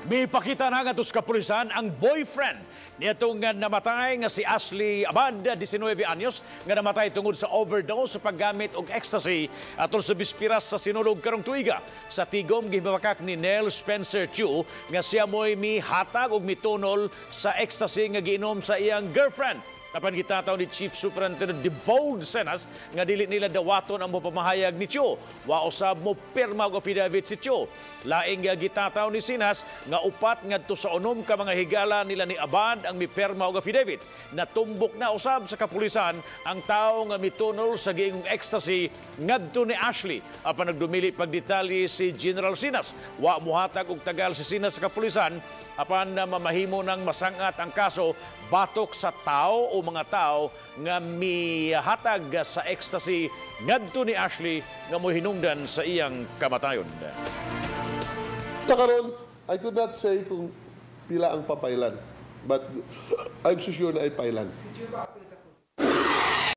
Mipakita na ngadto sa kapulisan ang boyfriend niadtong nga namatay nga si Ashley Abad, 19 anyos, nga namatay tungod sa overdose sa paggamit og ecstasy atol sa bispiras sa Sinulog karong tuiga. Sa tigom, gihimabakak ni Neil Spencer Chu nga siya mo'y mihatag og mitunol sa ecstasy nga giinom sa iyang girlfriend. Apan gitataw ni Chief Superintendent Debold Sinas nga dili nila dawaton ang mapamahayag ni Chu. Wa usab mo pirma og affidavit si Chu. Laing nga gitataw ni Sinas nga 4 ngadto sa 6 ka mga higala nila ni Abad ang mipirma og affidavit. Natumbok na usab sa kapulisan ang tawo nga mitunol sa giingong ecstasy ngadto ni Ashley. Apan nagdumili pagdetalye si General Sinas. Wa muhatag og tagal si Sinas sa kapulisan, apan na mamahimo ng masangat ang kaso batok sa tao o mga tao nga mihatag sa ecstasy ngadto ni Ashley nga mohinungdan sa iyang kamatayon. Sa karon, I could not say kung pila ang papailan. But I'm so sure naay pailan.